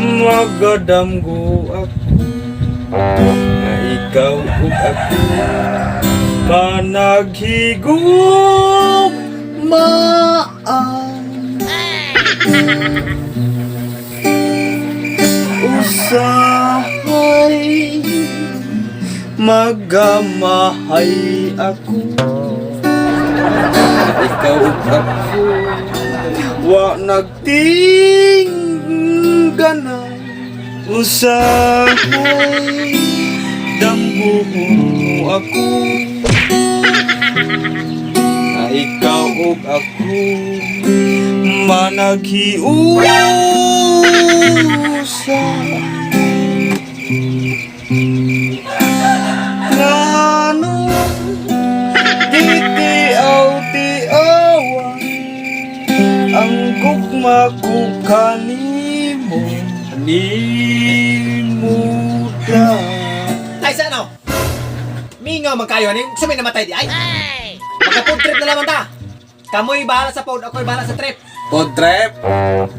Magadamgo ako nga ikaw ug ako managhigugmaan. Usahay magamahay ako nga ikaw ug ako wa nagtinggana. Usahay damguhon mo ako nga ikaw ug ako managhiusa. Ngano gitiaw-tiawan ang gugma ko kanimo nimo da. Ay, sa ano? Mingaw man kayo ani. Gusto may namatay di ay. Magka-food trip na lamang ta. Kamoy bahala sa food, ako'y bahala sa trip. Food trip?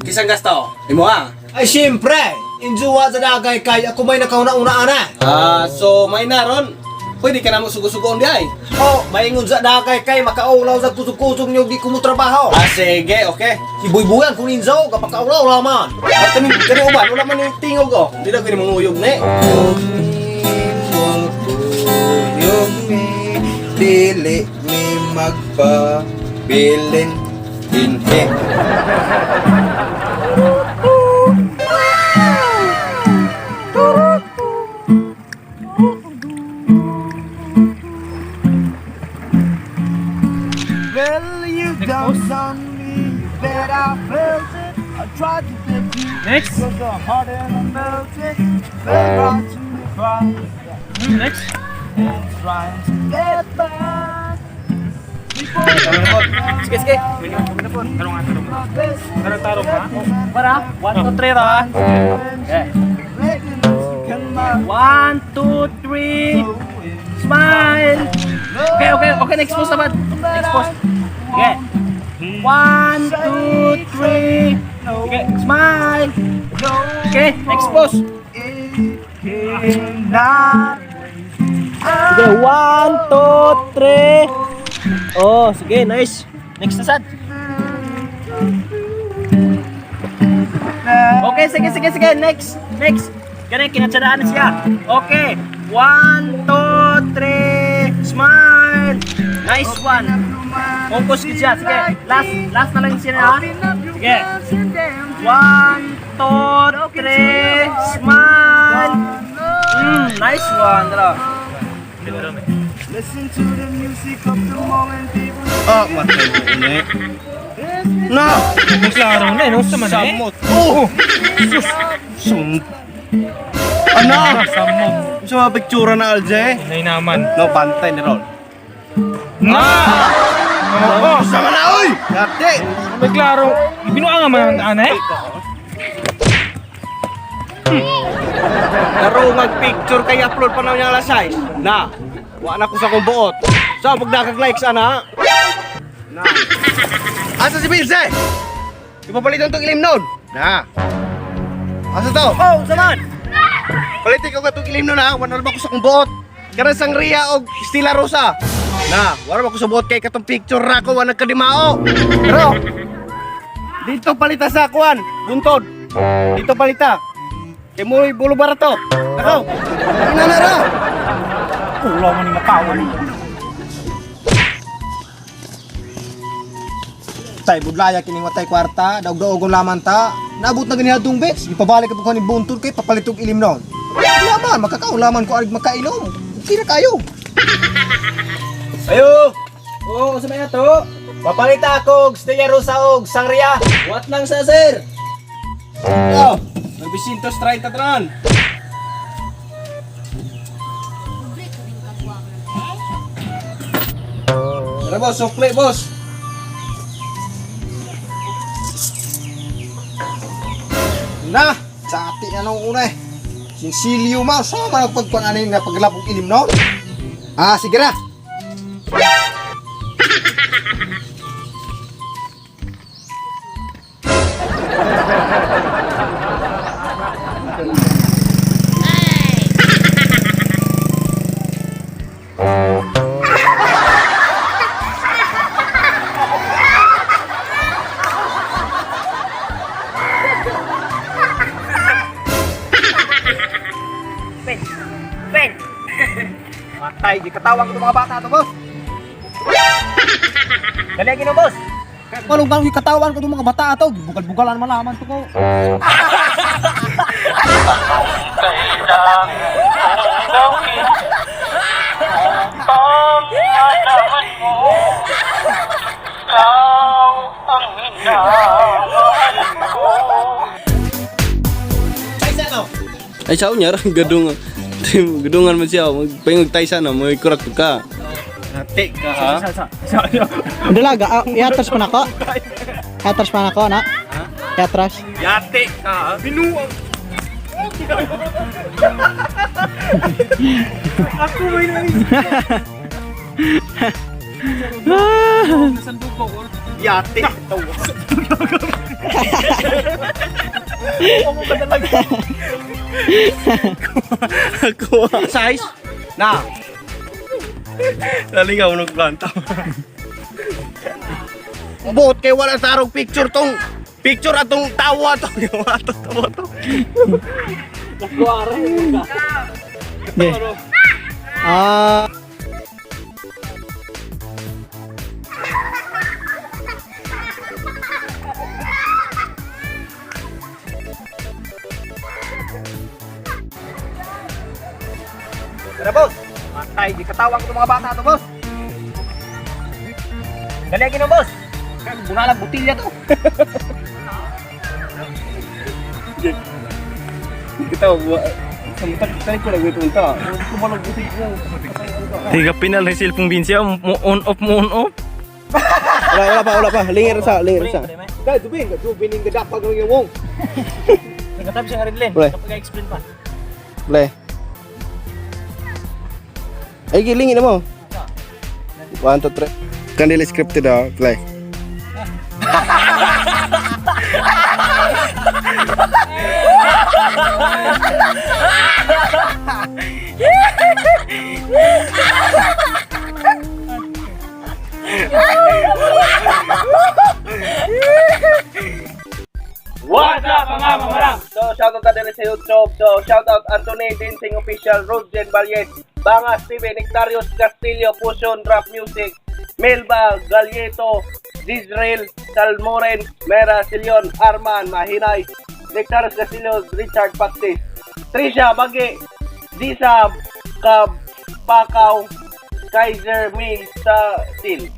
Kisang gasto? Imo ah. Ay, siyempre! Injuwa sa dagay kay ako may nakauna-una ana. Ah, so may naron. Pwede ka na mo sugo-sugoon di ay. Oh, maingon sa dagay kay makaulaw sa kusog-kusog niyo di ko mo trabaho. Ah, sige, okay. Si Buybuyan kung ninzo, kapag kaulaw laman. At kani kani uban wala man ni tingog oh. Di na ko ni manguyog ni. Kuyog mi, dili mi magpabilin dinhi. Well, you dumped on me, you bet I felt it. I tried to fix you. Next. Was the heart and I melted. Fell right to the ground. Next. And trying to get back. Sige, sige. Tarong nga, tarong. Tarong, tarong ha? Para, 1, 2, 3 ra. Okay. 1, 2, 3. Smile. Okay. Next post naman. Next post. Okay. 1, 2, 3. Okay, smile. Okay, next post. Sige, 1, 2, 3. Oh, sige, nice. Next na sad. Okay, sige, sige, sige. Next, next. Ganun, kinatsadaan na siya. Okay. 1, 2, 3. Smile. Nice one. Focus ka siya. Sige. Last, last na lang siya ha. Sige. 1, 2, 3. Smile. Nice one. Dala. Listen to the music of the moment, people. Ah, matay mo ni. Na! Mas klaro na eh. No? Sama na eh. Samot. Oh! Sus! Sum. Ano? Samot. Sa mga picture na Alje? Nay naman. No, pantay ni Rol. Na! Oo. Sama na, oy! Dati! May klaro. Binuang nga man ang ana eh. Laro picture kay upload pa na niya alas 6. Na, wa na ko sa kong buot. So, pag nakag-likes, ana. Na. Asa si Bilse? Ipapalitan tong ilim nun. Na. Asa to? Oh, saman. Palitin ko ka tong ilim nun ha. Wala ba ko sa kong buot. Karang sangria og Stella Rosa. Na, wala ba ko sa buot kay katong picture ra ko wala kadimao. Pero dito palita sa kuan, buntod. Dito palita. Kay mo bulo barato. Nakaw. Ina na ra. Kulaw mo ni makawan. Tay budlaya kining watay kwarta, daog-daogon laman ta. Naabot na gani adong bets, ipabalik ka ni buntod kay papalitog ilim noon. Laman, makakaulaman ko arig makainom. Okay na kayo. Ayo. Oo, oh, sa may ato. Papalita ako og Stella Rosa og Sangria. What lang sa sir? Oh, 930 tran. Tara boss, sukli boss. Na, sa ati na nung una eh. Sinsilyo ma, sa man pagkuan ani nga paglapog ilim no? Ah, sige ra. Matay, di katawang ko mga bata to, boss. Dali gino, boss. Malong bang katawan ko itong mga bata ato. Bugal-bugalan malaman to ko. Ay sao niya gadung gadungan man siya magpayong taysa na mo kurak ka. Ate ka ha. Dalaga, ah, iatras pa nako. Iatras pa nako na. Iatras. Yate ka ha. Binuang. Ako may nais. Yate. Ako Size? Na. Nalingaw nung planta. Buot kay wala tarong picture tong picture atong tawa to. Ato tawa to. Okay. Ah, Tara, boss. Matay, di katawang ko itong mga bata to, boss. Dali gino, boss. Bunalag butilya to. Kita sa ko lang ito unta. Kumalog butig ko. Tiga pinal ni cellphone binsiya mo on off mo on off. Wala wala pa wala pa. Lingir sa lingir sa. Kaya, dubin. Dubin yung gadapag ng iyong. Nagkatab siya rin, Pre. Kapag explain pa. Play. Ay gilingin na mo. 1 2 3. Kandila scripted ah, play. What's up mga mamarang? So, shoutout na din sa YouTube. So, shoutout Anthony Dinsing Official, Rodgen Valles, Bangas TV, Nectarios Castillo, Fusion Rap Music, Melba Galieto, Dizrael, Salmoren, Mera Silion, Arman, Mahinay, Nectarios Castillo, Richard Pactis, Trisha Bagi, Disa Kapakaw, Kaiser May sa Sil.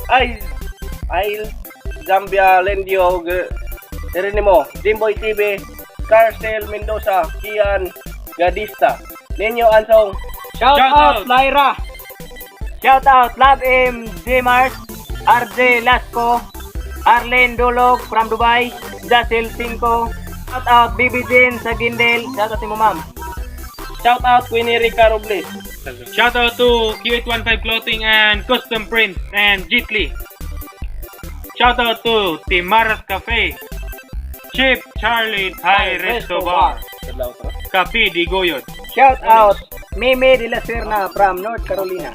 Ay, Ail, Zambia, Lendio, Geronimo, Jimboy TV, Carcel Mendoza, Kian Gadista, Ninyo Ansong, Shout, Shout out, out. Lyra. Shout out Love M D Mars, RJ Lasco, Arlene Dulog from Dubai, Jacil Cinco. Shout out BB Jean sa Gindel. Shout out mo ma'am. Shout out Queenie Rica Robles. Shout out to Q815 Clothing and Custom Print and Jitli. Shout out to Timaras Cafe, Chip Charlie Thai Resto Bar, Cafe Digoyot. Shout out Meme de la Serna from North Carolina.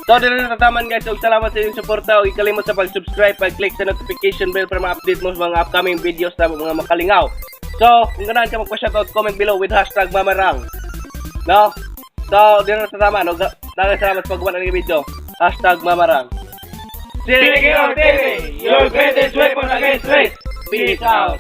So, dito na tataman guys. Ug salamat sa inyong suporta. Ug ikalimot sa pag-subscribe, pag-click sa notification bell para ma-update mo sa mga upcoming videos na mga makalingaw. So, kung ganahan ka magpa-shoutout, comment below with #Mamarang. No? So, dito na tataman. Ug daghang salamat sa pagbuhat ng video. #Mamarang. CKO TV, your greatest weapon against stress. Peace out.